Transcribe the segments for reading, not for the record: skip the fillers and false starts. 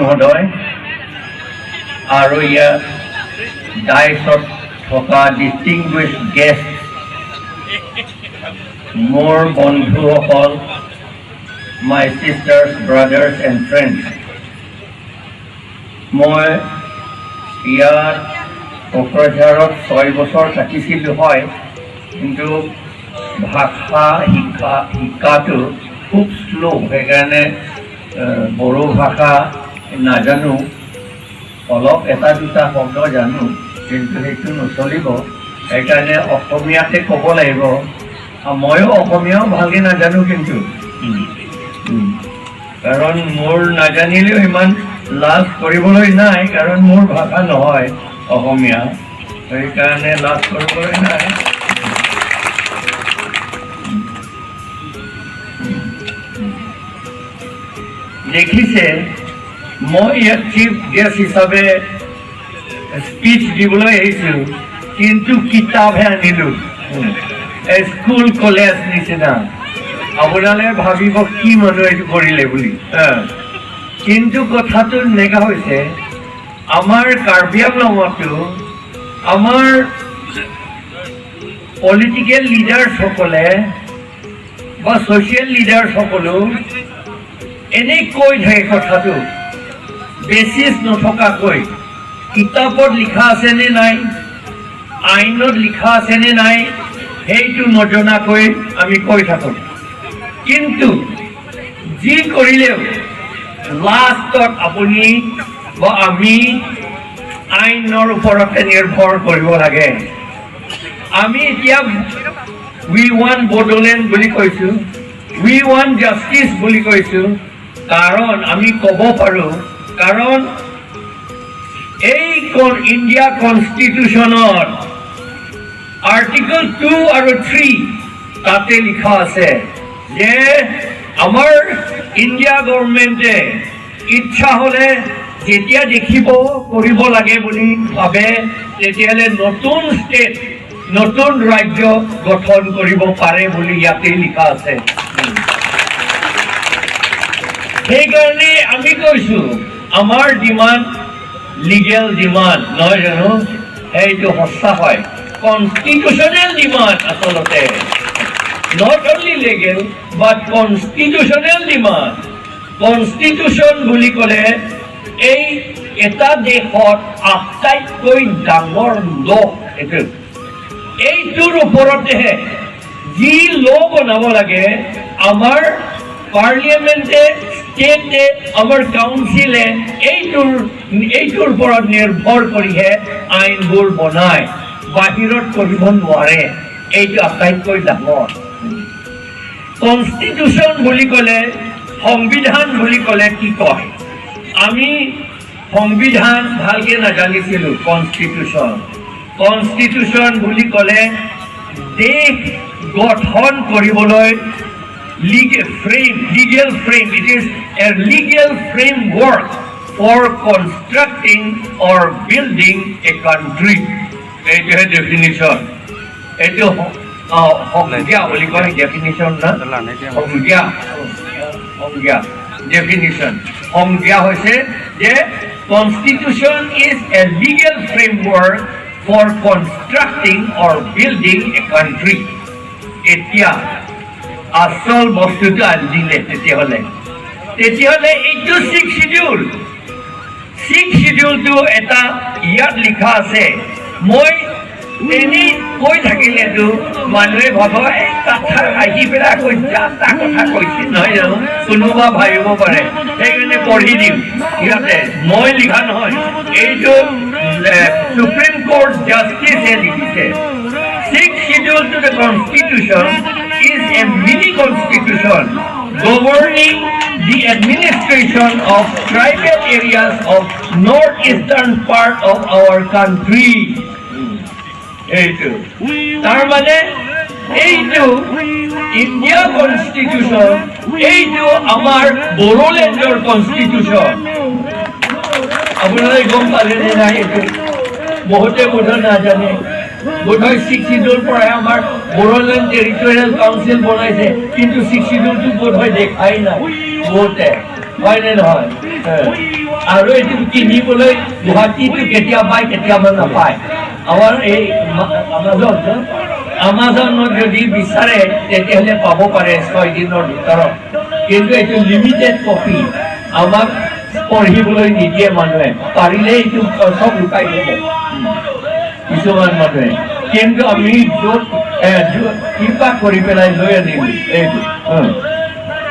মহোদয় আৰু ইয়াত ডাইচত থকা ডিষ্টিংগুইছ গেষ্ট, মোৰ বন্ধুসকল, my sisters, brothers and friends, মই ইয়াত কোকৰাঝাৰত 6 বছৰ থাকিছিলোঁ হয়, কিন্তু ভাষা শিকাটো খুব শ্ল'। সেইকাৰণে বড়ো ভাষা নাজানো। অলপ এটা দুটা শব্দ জানো, কিন্তু সেইটো নচলিব। সেইকাৰণে অসমীয়াতে ক'ব লাগিব। আৰু ময়ো অসমীয়াও ভালকৈ নাজানো কিন্তু কাৰণ মোৰ নাজানিলেও ইমান লাজ কৰিবলৈ নাই, কাৰণ মোৰ ভাষা নহয় অসমীয়া। সেইকাৰণে লাজ কৰিবলৈ নাই। দেখিছে, মই ইয়াত চিফ গেষ্ট হিচাপে স্পীচ দিবলৈ আহিছোঁ, কিন্তু কিতাপহে আনিলোঁ, স্কুল কলেজ নিচিনা। আপোনালোকে ভাবিব কি মানুহ এইটো কৰিলে বুলি। কিন্তু কথাটো এনেকুৱা হৈছে, আমাৰ কাৰ্বি আংলঙতো আমাৰ পলিটিকেল লিডাৰ্ছসকলে বা ছ'চিয়েল লিডাৰ্ছসকলেও এনেই কৈ থাকে কথাটো বেচিছ নথকাকৈ। কিতাপত লিখা আছেনে নাই, আইনত লিখা আছেনে নাই, সেইটো নজনাকৈ আমি কৈ থাকোঁ। কিন্তু যি কৰিলেও লাষ্টত আপুনি বা আমি আইনৰ ওপৰতে নিৰ্ভৰ কৰিব লাগে। আমি এতিয়া "We want Bodoland" বুলি কৈছোঁ, "We want justice" বুলি কৈছোঁ। কাৰণ আমি ক'ব পাৰোঁ, কাৰণ এই ইণ্ডিয়া কনষ্টিটিউশ্যনত আৰ্টিকল 2 আৰু 3 তাতে লিখা আছে যে আমাৰ ইণ্ডিয়া গভৰ্ণমেণ্টে ইচ্ছা হ'লে, যেতিয়া দেখিব কৰিব লাগে বুলি ভাবে, তেতিয়াহ'লে নতুন ষ্টেট, নতুন ৰাজ্য গঠন কৰিব পাৰে বুলি ইয়াতে লিখা আছে। সেইকাৰণে আমি কৈছো, আমাৰ ডিমাণ্ড লিগেল ডিমাণ্ড নহয় জানো? সেইটো সঁচা হয়, কনষ্টিটিউচনেল ডিমাণ্ড আচলতে, not only legal but constitutional demand. Constitution বুলি ক'লে এই এটা দেশত আটাইতকৈ ডাঙৰ ল এইটো। এইটোৰ ওপৰতেহে যি ল বনাব লাগে, আমাৰ পাৰ্লিয়ামেণ্টে, ষ্টেটে, আমাৰ কাউন্সিলে এইটোৰ ওপৰত নিৰ্ভৰ কৰিহে আইনবোৰ বনায়। বাহিৰত কৰিব নোৱাৰে। এইটো আটাইতকৈ ডাঙৰ। কনষ্টিটিউশ্যন বুলি ক'লে, সংবিধান বুলি ক'লে কি কয়? আমি সংবিধান ভালকে নাজানিছিলোঁ। কনষ্টিটিউশ্যন বুলি ক'লে দেশ গঠন কৰিবলৈ legal frame, legal frame. It is a legal framework for constructing or building a country. এইটোহে ডেফিনিশ্যন। এইটো সংজ্ঞা বুলি কয়। ডেফিনিশ্যন না, সংজ্ঞা, ডেফিনিশ্যন, সংজ্ঞা হৈছে যে constitution is a legal framework for constructing or building a country. এতিয়া আচল বস্তুটো আনি দিলে। তেতিয়াহ'লে এইটো ছিক্স শিডিউল, ছিক্স শিডিউলটো এটা ইয়াত লিখা আছে। মই এনেই কৈ থাকিলেতো মানুহে ভাব, এই কথা আহি পেলাই আকৌ যা তা কথা কৈছে, নহয় জানো? কোনোবা ভাবিব পাৰে। সেইকাৰণে পঢ়ি দিম। ইয়াতে মই লিখা নহয়, এইটো সুপ্ৰিম কোৰ্ট জাষ্টিছে লিখিছে। Sixth Schedule to the Constitution is a mini constitution governing the administration of tribal areas of northeastern part of our country. এইটো তাৰমানে এইটো ইণ্ডিয়া কনষ্টিটিউশ্যন, এইটো আমাৰ বড়োলেণ্ডৰ কনষ্টিটিউশ্যন। আপোনালোকে গম পালেনে নাই? এইটো বহুতে বোধহয় নাজানে। বোধহয় ছিক্স চিডিউল পৰাই আমাৰ বড়োলেণ্ড টেৰিটৰিয়েল কাউন্সিল বনাইছে, কিন্তু ছিক্স চিডিউলটো বোধহয় দেখাই নাই বহুতে। হয়নে নহয়? আৰু এইটো কিনিবলৈ গুৱাহাটীতো কেতিয়া পায়, কেতিয়াবা নাপায়। আমাৰ এই আমাজন, আমাজনত যদি বিচাৰে, তেতিয়াহ'লে পাব পাৰে 6 দিনৰ ভিতৰত। কিন্তু এইটো লিমিটেড কপি, আমাক পঢ়িবলৈ নিদিয়ে মানুহে। পাৰিলে এইটো চব লুকাই দিব কিছুমান মানুহে। কিন্তু আমি য'ত কিবা কৰি পেলাই লৈ আনিলো এইটো।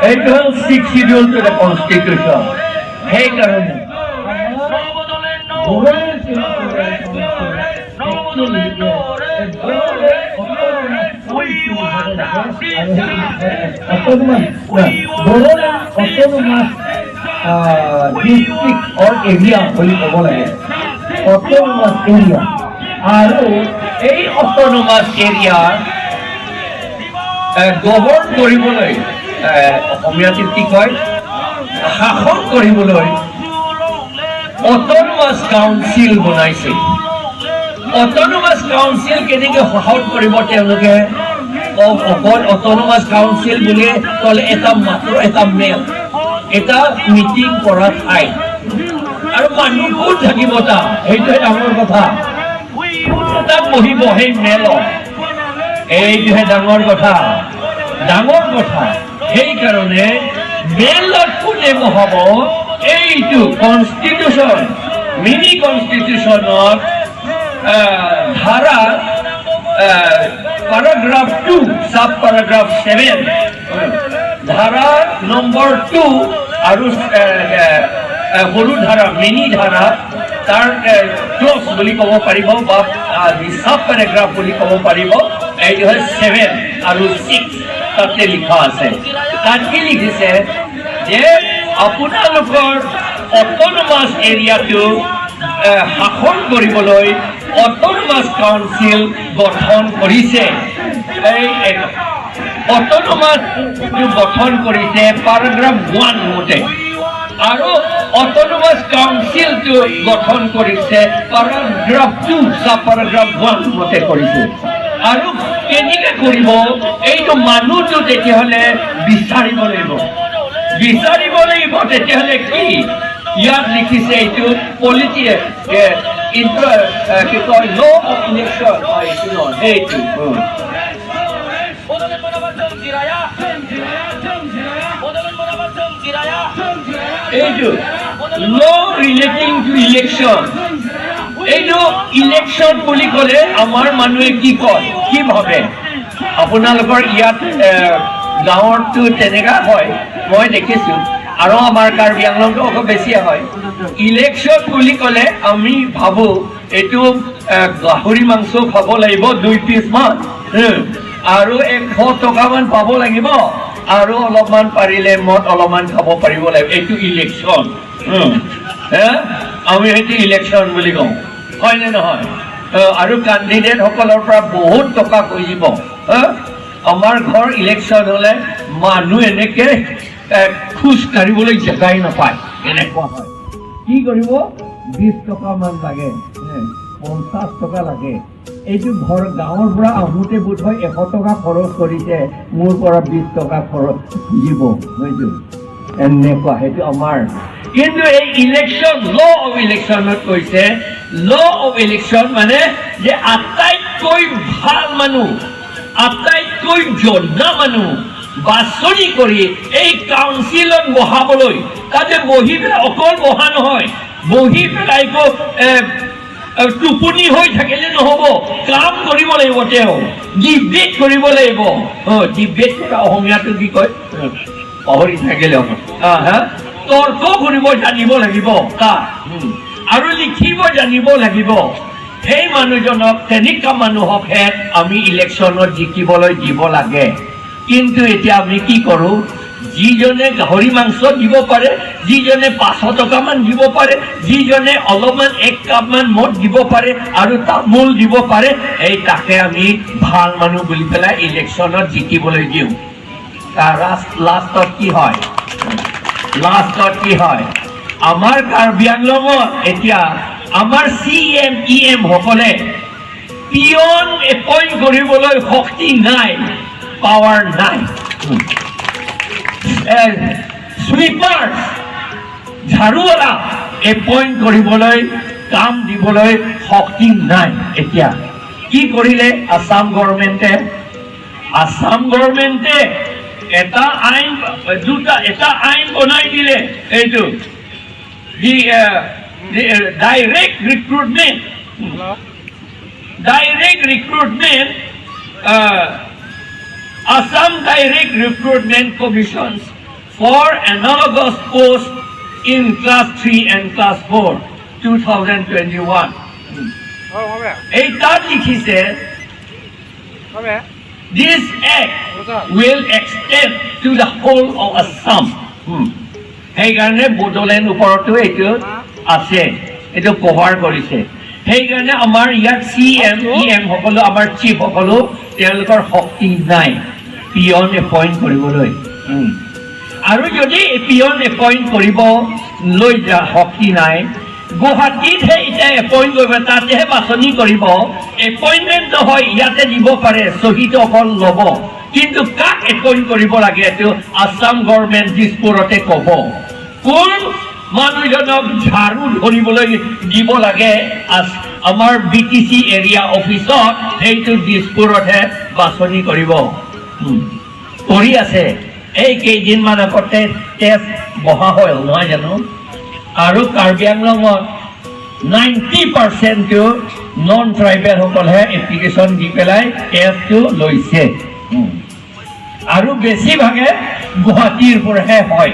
এইটো হ'ল Sixth Schedule to the Constitution। সেইকাৰণে Bodoland Territorial Council actually a Bodoland Autonomous Council হ'ব লাগে আৰু Autonomous Bodoland Autonomous District or Area বুলি ক'ব লাগে, অট'নমাছ এৰিয়া। আৰু এই অট'নমাছ এৰিয়া গভৰ্ণ কৰিবলৈ, অসমীয়াত কি কয়, শাসন কৰিবলৈ অট'নমাছ কাউন্সিল বনাইছে। অট'নমাছ কাউন্সিল কেনেকৈ শাসন কৰিব তেওঁলোকে? অকল অট'নমাছ কাউন্সিল বুলি ক'লে এটা মাত্ৰ এটা মেল, এটা মিটিং কৰা ঠাই। আৰু মানুহ কোন থাকিব তাত, সেইটোৱে ডাঙৰ কথা। কোন তাত বহিব সেই মেলত, এইটোহে ডাঙৰ কথা, ডাঙৰ কথা। সেইকাৰণে মেলত কোনে বহাব, এইটো কনষ্টিটিউশ্যন, মিনি কনষ্টিটিউশ্যনত ধাৰা paragraph 2, sub paragraph 7, ধাৰা নম্বৰ 2 আৰু সৰু ধাৰা, মিনি ধাৰা, তাৰ ক্লজ বুলি ক'ব পাৰিব বা চাব পেৰাগ্ৰাফ বুলি ক'ব পাৰিব। এইটো হয় 7 আৰু 6, তাতে লিখা আছে। তাত কি লিখিছে যে আপোনালোকৰ অট'নমাছ এৰিয়াটো শাসন কৰিবলৈ অট'নমাছ কাউন্সিল গঠন কৰিছে। এই অট'নমাছ গঠন কৰিছে পেৰাগ্ৰাফ 1 মতে আৰু অট'নমাছ কাউন্সিলটো গঠন কৰিছে পেৰাগ্ৰাফ 2, চাব পেৰাগ্ৰাফ 1 মতে কৰিছে। আৰু কেনেকে কৰিব এইটো, মানুহটো তেতিয়াহ'লে বিচাৰিব লাগিব, বিচাৰিব লাগিব। তেতিয়াহ'লে কি ইয়াত লিখিছে, এইটো পলিটি কি কয়, ল অফ ইলেকশ্যন, এইটো নহয়, সেইটো। এইটো ল ৰিলেটিং টু ইলেকশ্যন। এইটো ইলেকশ্যন বুলি ক'লে আমাৰ মানুহে কি কয়, কি ভাবে? আপোনালোকৰ ইয়াত গাঁৱততো তেনেকা হয়, মই দেখিছোঁ। আৰু আমাৰ কাৰ্বি আংলংটো অলপ বেছিয়ে হয়। ইলেকশ্যন বুলি ক'লে আমি ভাবোঁ এইটো গাহৰি মাংস খাব লাগিব 2 পিচমান আৰু 100 টকামান পাব লাগিব আৰু অলপমান পাৰিলে মদ অলপমান খাব পাৰিব লাগিব। এইটো ইলেকশ্যন হে, আমি সেইটো ইলেকশ্যন বুলি কওঁ, হয়নে নহয়? আৰু কেণ্ডিডেটসকলৰ পৰা বহুত টকা খুজিব হা? আমাৰ ঘৰ ইলেকশ্যন হ'লে মানুহ এনেকে খোজ কাঢ়িবলৈ জেগাই নাপায়, এনেকুৱা হয়। কি কৰিব, 20 টকামান লাগে, 50 টকা লাগে। এইটো ঘৰ গাঁৱৰ পৰা আহোঁতে বোধহয় 100 টকা খৰচ কৰিছে, মোৰ পৰা 20 টকা খৰচ খুজিব, সেইটো এনেকুৱা সেইটো আমাৰ। কিন্তু এই ইলেকশ্যন, ল অফ ইলেকশ্যনত কৈছে, ল অফ ইলেকশ্যন মানে যে আটাইতকৈ ভাল মানুহ, আটাইতকৈ জনা মানুহ বাছনি কৰি এই কাউন্সিলত বহাবলৈ। তাতে বহি পেলাই অকল বহা নহয়, বহি পেলাই একো টোপনি হৈ থাকিলে নহ'ব, কাম কৰিব লাগিব। তেওঁ ডিবেট কৰিব লাগিব। ডিবেট কৰা অসমীয়াটো কি কয় পাহৰি থাকিলে। হা, তৰ্ক কৰিব জানিব লাগিব তাত আৰু লিখিব জানিব লাগিব। সেই মানুহজনক, তেনেকুৱা মানুহকহে আমি ইলেকশ্যনত জিকিবলৈ দিব লাগে। কিন্তু এতিয়া আমি কি কৰোঁ? যিজনে গাহৰি মাংস দিব পাৰে, যিজনে 500 টকামান দিব পাৰে, যিজনে অলপমান এক কাপমান মদ দিব পাৰে আৰু তামোল দিব পাৰে, এই তাকে আমি ভাল মানুহ বুলি পেলাই ইলেকশ্যনত জিকিবলৈ দিওঁ। তাৰ লাষ্টত কি হয়? লাষ্টত কি হয়? আমাৰ কাৰ্বি আংলঙত এতিয়া আমাৰ চি এম, ই এম সকলে পিয়ন এপইণ্ট কৰিবলৈ শক্তি নাই, পাৱাৰ নাই। চুইপাৰ ঝাৰুৱালা এপইণ্ট কৰিবলৈ, কাম দিবলৈ শক্তি নাই। এতিয়া কি কৰিলে আছাম গভৰ্ণমেণ্টে? আছাম গভৰ্ণমেণ্টে এটা আইন, দুটা, এটা আইন বনাই দিলে। এইটো direct recruitment, Assam Direct Recruitment Commissions for analogous post in class 3 and class 4, 2021. এই তাত লিখিছে, "This act will extend to the whole of Assam." সেইকাৰণে বডোলেণ্ড ওপৰতো এইটো আছে, এইটো কভাৰ কৰিছে। সেইকাৰণে আমাৰ ইয়াত চি এম, ই এম সকলো, আমাৰ চিফ সকলো, তেওঁলোকৰ শক্তি নাই পিয়ন এপইণ্ট কৰিবলৈ। আৰু যদি পিয়ন এপইণ্ট কৰিব লৈ যা শক্তি নাই, গুৱাহাটীতহে এতিয়া এপইণ্ট কৰিব, তাতেহে বাছনি কৰিব। এপইণ্টমেণ্ট নহয়, ইয়াতে দিব পাৰে, চহীটো অকল ল'ব, কিন্তু কাক এপইণ্ট কৰিব লাগে এইটো আছাম গভৰ্ণমেণ্ট দিছপুৰতে ক'ব। কোন মানুহজনক ঝাৰু ধৰিবলৈ দিব লাগে আমাৰ বিটিচি এৰিয়া অফিচত, সেইটো দিছপুৰতহে বাছনি কৰিব। কৰি আছে। এই কেইদিনমান আগতে টেষ্ট বহা হ'ল, নহয় জানো? আৰু কাৰ্বি আংলঙত 90%টো নন ট্ৰাইবেলসকলেহে এপ্লিকেশ্যন দি পেলাই টেষ্টটো লৈছে। আৰু বেছিভাগে গুৱাহাটীৰ পৰাহে হয়,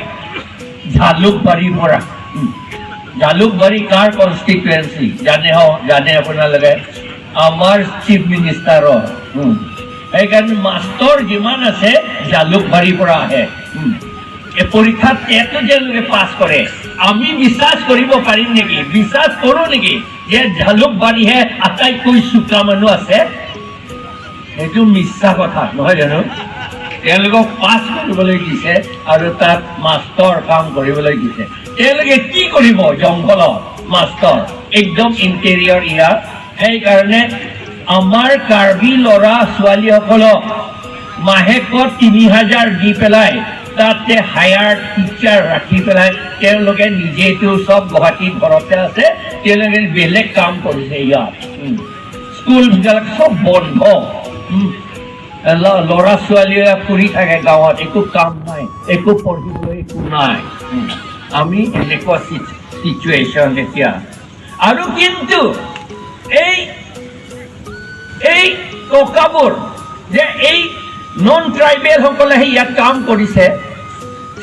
জালুকবাৰীৰ পৰা। জালুকবাৰী কাৰ কনষ্টিটুৱেঞ্চি জানে? জানে আপোনালোকে, আমাৰ চিফ মিনিষ্টাৰৰ। সেইকাৰণে মাষ্টৰ যিমান আছে জালুকবাৰীৰ পৰা আহে। এই পৰীক্ষাত টেটো তেওঁলোকে পাছ কৰে। আমি বিশ্বাস কৰিব পাৰিম নেকি, বিশ্বাস কৰোঁ নেকি যে জালুকবাৰীহে আটাইতকৈ চোকা মানুহ আছে? সেইটো মিছা কথা, নহয় জানো? তেওঁলোকক পাছ কৰিবলৈ দিছে আৰু তাত মাষ্টৰ কাম কৰিবলৈ দিছে। তেওঁলোকে কি কৰিব জংঘলত মাষ্টৰ, একদম ইণ্টেৰিয়ৰ এৰিয়া। সেইকাৰণে আমাৰ কাৰ্বি ল'ৰা ছোৱালীসকলক মাহেকত 3000 দি পেলাই তাতে হায়াৰ টিচাৰ ৰাখি পেলাই তেওঁলোকে নিজেতো চব গুৱাহাটীত ঘৰতে আছে, তেওঁলোকে বেলেগ কাম কৰিছে ইয়াত। স্কুলবিলাক চব বন্ধ। ল'ৰা ছোৱালীয়ে ফুৰি থাকে গাঁৱত, একো কাম নাই, একো পঢ়িবলৈ একো নাই। আমি এনেকুৱা চিটুৱেশ্যন এতিয়া। আৰু কিন্তু এই এই টকাবোৰ যে এই নন ট্ৰাইবেলসকলেহে ইয়াত কাম কৰিছে,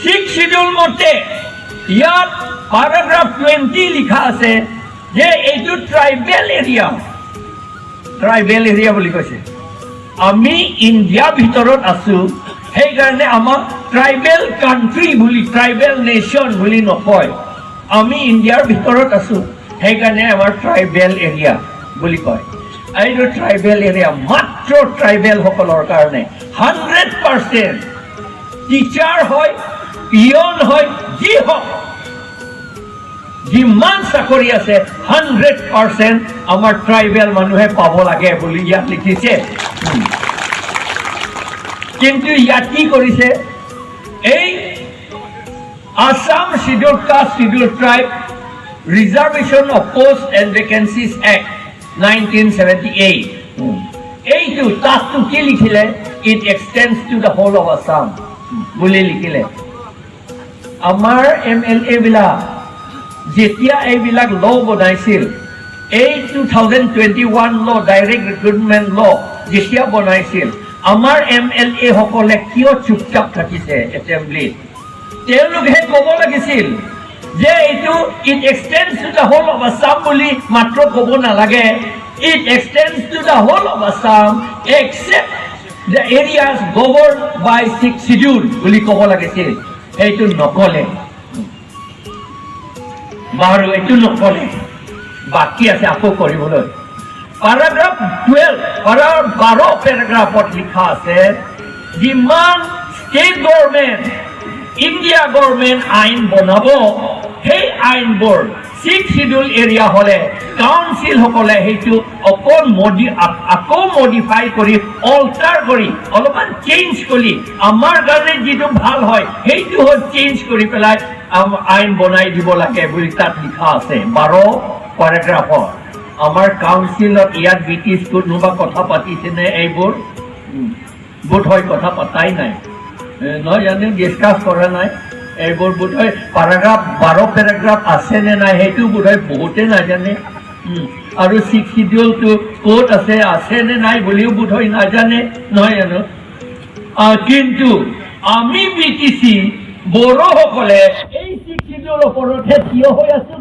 ছিক্স চিডিউল মতে ইয়াত পাৰাগ্ৰাফ 20 লিখা আছে যে এইটো ট্ৰাইবেল এৰিয়া, ট্ৰাইবেল এৰিয়া বুলি কৈছে। আমি ইণ্ডিয়াৰ ভিতৰত আছো, সেইকাৰণে আমাক ট্ৰাইবেল কাণ্ট্ৰি বুলি, ট্ৰাইবেল নেশ্যন বুলি নকয়। আমি ইণ্ডিয়াৰ ভিতৰত আছো, সেইকাৰণে আমাৰ ট্ৰাইবেল এৰিয়া বুলি কয়। এইটো ট্ৰাইবেল এৰিয়া মাত্ৰ ট্ৰাইবেলসকলৰ কাৰণে 100% টিচাৰ হয়, পিয়ন হয়, যি হওক, যিমান চাকৰি আছে 100% আমাৰ ট্ৰাইবেল মানুহে পাব লাগে বুলি ইয়াত লিখিছে। কিন্তু ইয়াত কি কৰিছে? এই Assam Scheduled Caste, Scheduled Tribe Reservation of Post and Vacancies Act, 1978, এইটো তাতটো কি লিখিলে? "It extends to the whole of Assam" বুলি লিখিলে। আমাৰ এম এল এ বিলাক যেতিয়া এইবিলাক ল বনাইছিল, এই 2021 law, direct recruitment law যেতিয়া বনাইছিল, আমাৰ এম এল এ সকলে কিয় চুপচাপ থাকিছে এছেম্বলিত? তেওঁলোকহে ক'ব লাগিছিল যে এইটো "It extends to the whole of Assam" বুলি মাত্ৰ ক'ব নালাগে, "It extends to the whole of Assam except the areas govern by Sixth Schedule" বুলি ক'ব লাগিছিল। সেইটো নকলে। বাৰু, এইটো নকলে, বাকী আছে আকৌ কৰিবলৈ। পাৰাগ্ৰাফ 12, 12 পেৰাগ্ৰাফত লিখা আছে, যিমান ষ্টেট গভৰ্ণমেণ্ট, ইণ্ডিয়া গভৰ্ণমেণ্ট আইন বনাব, সেই আইনবোৰ ছিক্স চিডিউল এৰিয়া হ'লে কাউন্সিলসকলে সেইটো অকল আকৌ মডিফাই কৰি, অল্টাৰ কৰি, অলপমান চেঞ্জ কৰি, আমাৰ কাৰণে যিটো ভাল হয় সেইটো হ'ল চেঞ্জ কৰি পেলাই আইন বনাই দিব লাগে বুলি তাত লিখা আছে 12 পেৰাগ্ৰাফত। আমাৰ কাউন্সিলত ইয়াত ব্ৰিটিছ কোনোবা কথা পাতিছেনে এইবোৰ? বোধহয় কথা পতাই নাই, নহয় জানো? ডিছকাছ কৰা নাই এইবোৰ বোধহয়। পেৰাগ্ৰাফ 12 পেৰাগ্ৰাফ আছে নে নাই, সেইটো বোধহয় বহুতে নাজানে। আৰু ছিক্স চিডিউলটো ক'ত আছে, আছে নে নাই বুলিও বোধহয় নাজানে, নহয় জানো? কিন্তু আমি বিটিচি বড়োসকলে এই ছিক্স চিডিউলৰ ওপৰতহে থিয় হৈ আছো।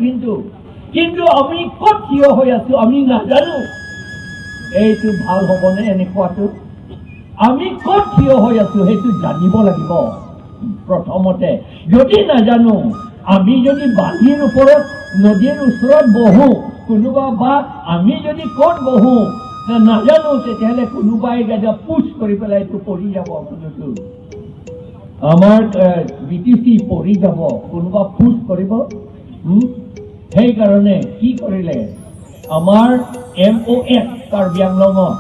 কিন্তু আমি ক'ত থিয় হৈ আছো, আমি নাজানো। এইটো ভাল হ'বনে এনেকুৱাটো? আমি ক'ত থিয় হৈ আছো, সেইটো জানিব লাগিব প্ৰথমতে। যদি নাজানো, আমি যদি বালিৰ ওপৰত নদীৰ ওচৰত বহো কোনোবা, বা আমি যদি ক'ত বহো নাজানো, তেতিয়াহ'লে কোনোবাই পুছ কৰি পেলাই এইটো পৰি যাব। মানুহটো আমাৰ বিটিচি পৰি যাব, কোনোবা পুছ কৰিব। সেইকাৰণে কি কৰিলে আমাৰ এম অ' এছ, কাৰ্বি আংলঙত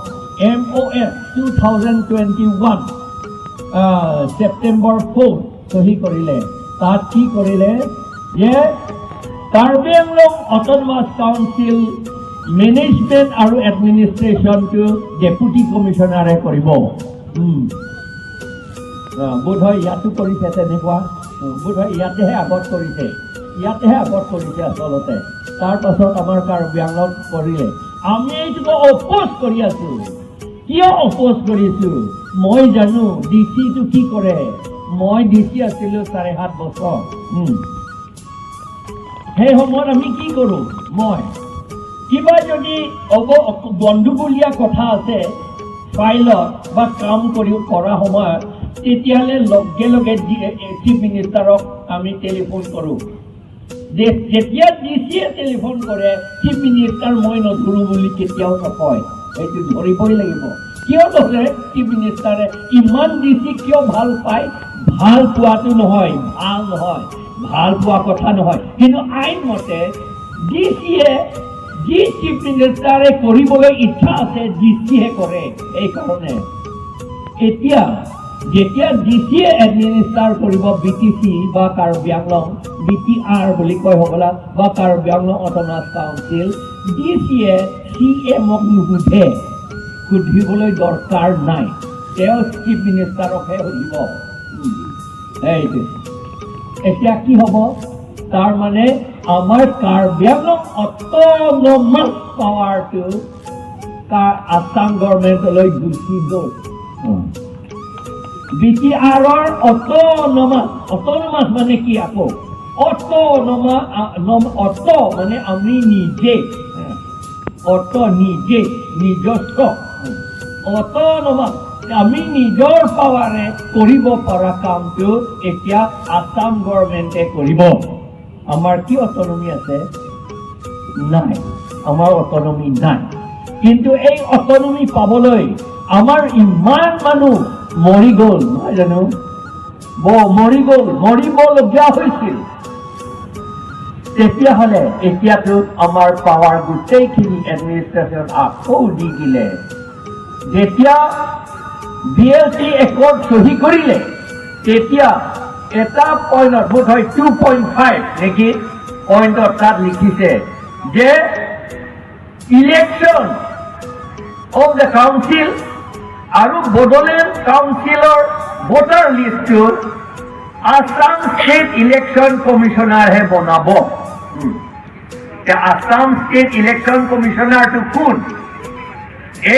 MoS 2021 September 4 চহী কৰিলে। তাত কি কৰিলে যে Karbi Anglong autonomous council management আৰু এডমিনিষ্ট্ৰেশ্যনটো ডেপুটি কমিশ্যনাৰে কৰিব। বোধহয় ইয়াতো কৰিছে তেনেকুৱা। বোধহয় ইয়াতেহে আগত কৰিছে, ইয়াতেহে আগত কৰিছে আচলতে। তাৰ পাছত আমাৰ কাৰ্বি আংলঙত কৰিলে। আমি এইটোক অপ'জ কৰি আছো। কিয় অপ'জ কৰিছো? মই জানো ডি চিটো কি কৰে। মই ডি চি আছিলো 7.5 বছৰ। সেই সময়ত আমি কি কৰোঁ, মই কিবা যদি গণ্ডগোলীয়া কথা আছে ফাইলত বা কাম কৰি কৰা সময়ত, তেতিয়াহ'লে লগে লগে চিফ মিনিষ্টাৰক আমি টেলিফোন কৰোঁ। যেতিয়া ডি চিয়ে টেলিফোন কৰে, চিফ মিনিষ্টাৰ মই নধৰোঁ বুলি কেতিয়াও নকয়, সেইটো ধৰিবই লাগিব। কিয় ধৰে চিফ মিনিষ্টাৰে? ইমান ডি চি কিয় ভাল পায়? ভাল পোৱাটো নহয়, ভাল নহয়, ভাল পোৱা কথা নহয়, কিন্তু আইনমতে ডি চিয়ে যি চিফ মিনিষ্টাৰে কৰিবলৈ ইচ্ছা আছে, ডি চিয়ে কৰে। এইকাৰণে এতিয়া যেতিয়া ডি চিয়ে এডমিনিষ্টাৰ কৰিব বিটিচি বা কাৰ্বি আংলং, বিটিআৰ বুলি কয় হ'বলা, বা Karbi Anglong autonomous council, D C C এমক নুসুধে, সুধিবলৈ দৰকাৰ নাই, তেওঁ চিফ মিনিষ্টাৰকহে সুধিব। এইটো এতিয়া কি হ'ব? তাৰ মানে আমাৰ কাৰ্বি আংলং অট'নমাছ পাৱাৰটো আছাম গভৰ্ণমেণ্টলৈ গুচি গ'ল। বিটিআৰৰ অট'নমাছ, অট'নমাছ মানে কি আকৌ? অট'নমা, অট মানে আমি নিজে, অট নিজে, নিজস্ব, অট'নমাছ, আমি নিজৰ পাৱাৰে কৰিব পৰা কামটো এতিয়া আছাম গভৰ্ণমেণ্টে কৰিব। আমাৰ কি অট'নমি আছে? নাই, আমাৰ অট'নমি নাই। কিন্তু এই অট'নমি পাবলৈ আমাৰ ইমান মানুহ মৰি গ'ল, নহয় জানো? মৰি গ'ল, মৰিবলগীয়া হৈছিল। তেতিয়াহ'লে এতিয়াতো আমাৰ পাৱাৰ গোটেইখিনি এডমিনিষ্ট্ৰেশ্যন আকৌ দি দিলে। যেতিয়া বিএলটি একৰ্ড চহী কৰিলে, তেতিয়া এটা পইণ্টত, বোধ হয় 2.5 নেকি পইণ্টত, তাত লিখিছে যে ইলেকশ্যন অফ the council আৰু বডোলেণ্ড কাউন্সিলৰ ভোটাৰ লিষ্টটো আছাম ষ্টেট ইলেকশ্যন কমিশ্যনাৰহে বনাব। এতিয়া আছাম ষ্টেট ইলেকশ্যন কমিশ্যনাৰটো কোন?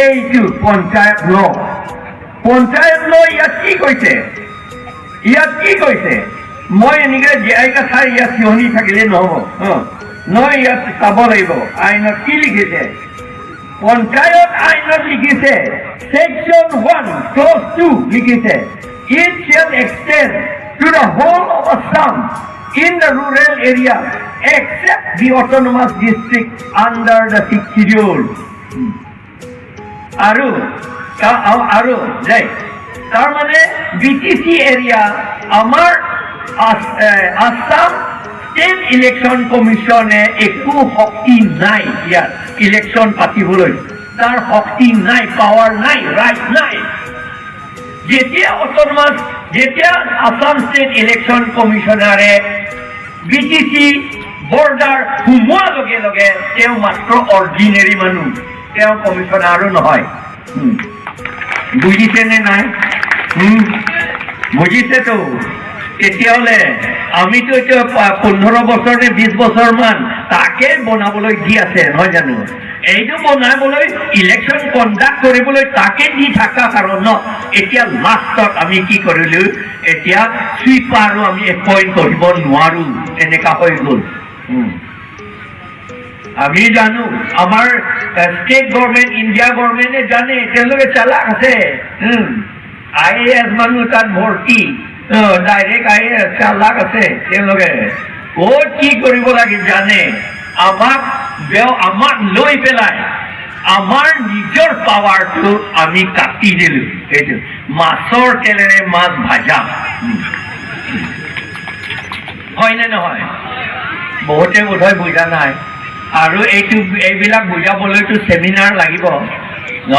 এইটো পঞ্চায়ত ল। পঞ্চায়ত ল ইয়াত কি কৈছে? ইয়াত কি কৈছে? মই এনেকে জীয়াই চাই ইয়াত চিঞৰি থাকিলে নহ'ব, নহয়, ইয়াত চাব লাগিব আইনত কি লিখিছে। পঞ্চায়ত আইনত লিখিছে, ছেকশ্যন 1 ক্লজ 2 লিখিছে, "It shall extend to the whole of Assam in the rural area except the autonomous district under the Sixth Schedule." আৰু যাই তাৰমানে বিটিচি এৰিয়া আমাৰ আছাম ষ্টেট ইলেকশ্যন কমিশ্যনে একো শক্তি নাই ইয়াত ইলেকশ্যন পাতিবলৈ। তাৰ শক্তি নাই, পাৱাৰ নাই, ৰাইট নাই। যেতিয়া অট'নমাছ, যেতিয়া আছাম ষ্টেট ইলেকশ্যন কমিশ্যনাৰে বিটিচি বৰ্ডাৰ সোমোৱাৰ লগে লগে তেওঁ মাত্ৰ অৰ্ডিনেৰী মানুহ, তেওঁ কমিশ্যনাৰো নহয়। বুজিছেনে নাই? বুজিছেতো? তেতিয়াহ'লে আমিতো এতিয়া 15 বছৰ নে 20 বছৰমান তাকে বনাবলৈ দি আছে, নহয় জানো? এইটো বনাবলৈ, ইলেকশ্যন কণ্ডাক্ট কৰিবলৈ তাকে দি থকা কাৰণত এতিয়া লাষ্টত আমি কি কৰিলো? এতিয়া চুইপাৰো আমি এপইণ্ট কৰিব নোৱাৰো, এনেকা হৈ গ'ল। আমি জানো, আমাৰ ষ্টেট গভৰ্ণমেণ্ট, ইণ্ডিয়া গভৰ্ণমেণ্টে জানে, তেওঁলোকে চালাক আছে। আইএএছ মানুহ তাত ভৰ্তি, ডাইৰেক্ট আইএএছ, চালাক আছে। তেওঁলোকে ক'ত কি কৰিব লাগে জানে। আমাক লৈ পেলাই আমাৰ নিজৰ পাৱাৰটো আমি কাটি দিলো। সেইটো মাছৰ তেলেৰে মাছ ভাজা। হয়নে নহয়? বহুতে বোধহয় বুজা নাই। আৰু এইবিলাক বুজাবলৈতো চেমিনাৰ লাগিব ন?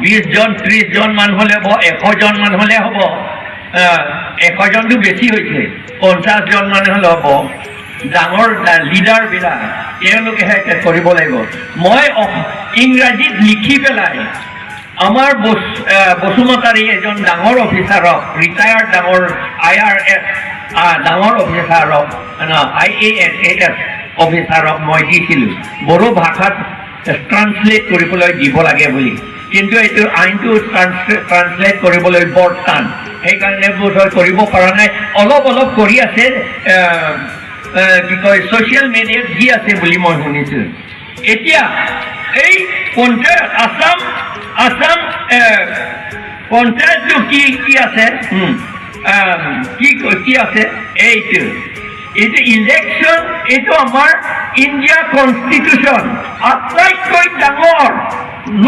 20জন 30জন মান হ'লে হ'ব, 100জন মান হ'লে হ'ব। 100জনটো বেছি হৈছে, 50জন মান হ'লে হ'ব। ডাঙৰ লিডাৰবিলাক, তেওঁলোকেহে এতিয়া কৰিব লাগিব। মই ইংৰাজীত লিখি পেলাই আমাৰ বসুমতাৰী এজন ডাঙৰ অফিচাৰক, ৰিটায়াৰ্ড ডাঙৰ আইআৰএছ ডাঙৰ অফিচাৰক, আইএএছ অফিচাৰক মই দিছিলোঁ, বড়ো ভাষাত ট্ৰান্সলেট কৰিবলৈ দিব লাগে বুলি। কিন্তু এইটো আইনটো ট্ৰান্সলেট কৰিবলৈ বৰ টান, সেইকাৰণে বোধহয় কৰিব পৰা নাই। অলপ অলপ কৰি আছে, কি কয়, ছ'চিয়েল মিডিয়াত দি আছে বুলি মই শুনিছোঁ। এতিয়া এই পঞ্চায়ত, আছাম আছাম পঞ্চায়তটো কি কি আছে? কি কি আছে? এইটো ইলেকশ্যন, এইটো আমাৰ ইণ্ডিয়া কনষ্টিটিউশ্যন আটাইতকৈ ডাঙৰ ল।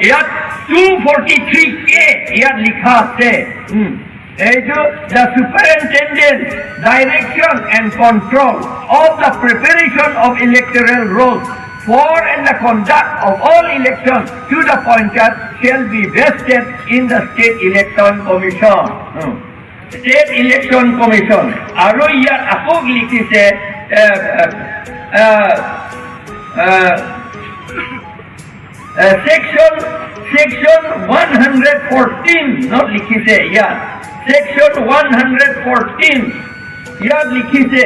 ইয়াত 243কে ইয়াত লিখা আছে। এইটো the superintendent, direction and control of the preparation of electoral rolls for and the conduct of all elections to the panchayat shall be vested in the State Election Commission. State Election Commission. আৰু ইয়াত আকৌ লিখিছে section 114 ত লিখিছে, ইয়াত section 114 ইয়াত লিখিছে,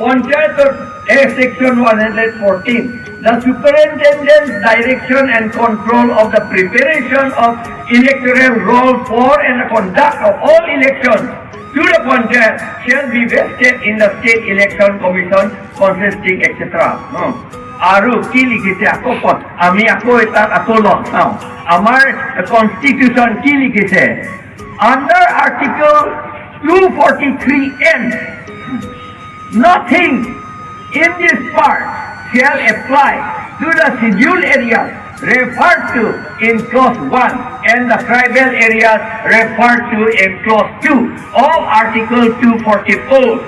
পঞ্চায়তৰ এই section 114, the superintendent, direction and control of the preparation of electoral roll for and the conduct of all elections to the panchayat shall be vested in the State Election Commission consisting, etc. আৰু কি লিখিছে আকৌ আমি আকৌ তাত আকৌ লগ চাওঁ, আমাৰ কনষ্টিটিউশ্যন কি লিখিছে। Under Article 243N, nothing in this part shall apply to the scheduled areas referred to in clause 1 and the tribal areas referred to in clause 2 of Article 244.